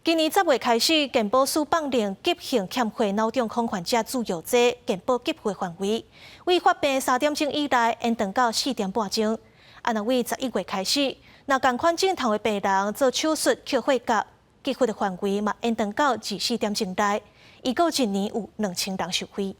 今年10月開始，健保署放寬急性欠血腦中風患者注藥劑健保給付範圍，為發病3點鐘以內延長到4點半鐘。啊，若為11月開始，若仝款症頭的病人做手術扣血壓，給付的範圍嘛延長到24點鐘內。預估一年有2000人受惠。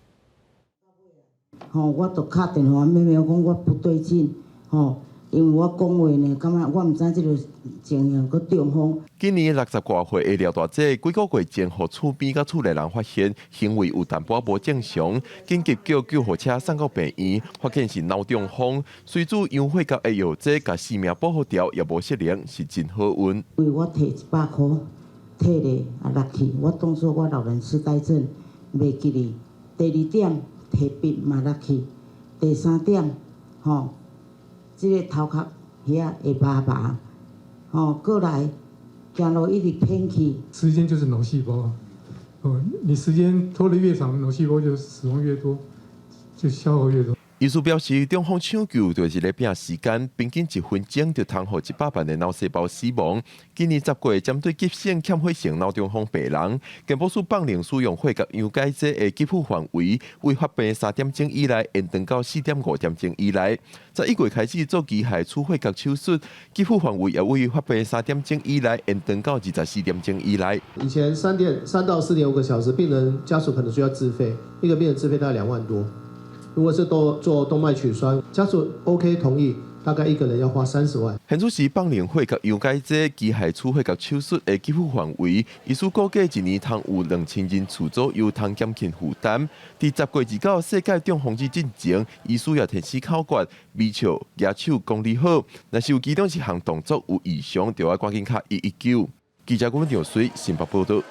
吼，我就敲電話妹妹講我不對勁，吼。因為我講話呢，感覺我毋知這個情形閣中風。今年60外歲的廖大姐，幾個月前予厝邊佮厝內人發現行為有淡薄仔無正常，緊急叫救護車送到病院，發現是腦中風，隨注揚血壓的藥劑，共生命保護著，也無失靈，是真好運。因為我提100箍，提咧啊落去，我當作我老人痴呆症袂記得。第二點提筆嘛落去，第三點吼。這個頭殼遐會麻麻，吼，過來行路一直偏去。時間就是腦細胞，哦，你時間拖得越長，腦細胞就死亡越多，就消耗越多。醫師表示，中風搶救就是咧拼時間，平均1分鐘就通予100萬的腦細胞死亡。今年10月，針對急性欠血性腦中風病人，健保署放寬使用血壓溶解劑的給付範圍，為發病3點鐘以內延長到4.5點鐘以內。11月開始做機械取血壓手術，給付範圍也為發病三點鐘以內延長到24點鐘以內。以前3到4.5個小時，病人家屬可能需要自費，一個病人自費大概2萬多。如果是做做動脈取栓，家屬 OK 同意，大概一個人要花30萬。現此時放寬血壓溶解劑機械取血壓手術的給付範圍，醫師估計一年通有2000人次左右通減輕負擔。佇10月29世界中風日進前，醫師也提示口訣：微笑、舉手、講你好。若是有其中一項動作有異常，就愛趕緊敲119。記者郭文長水新北報道。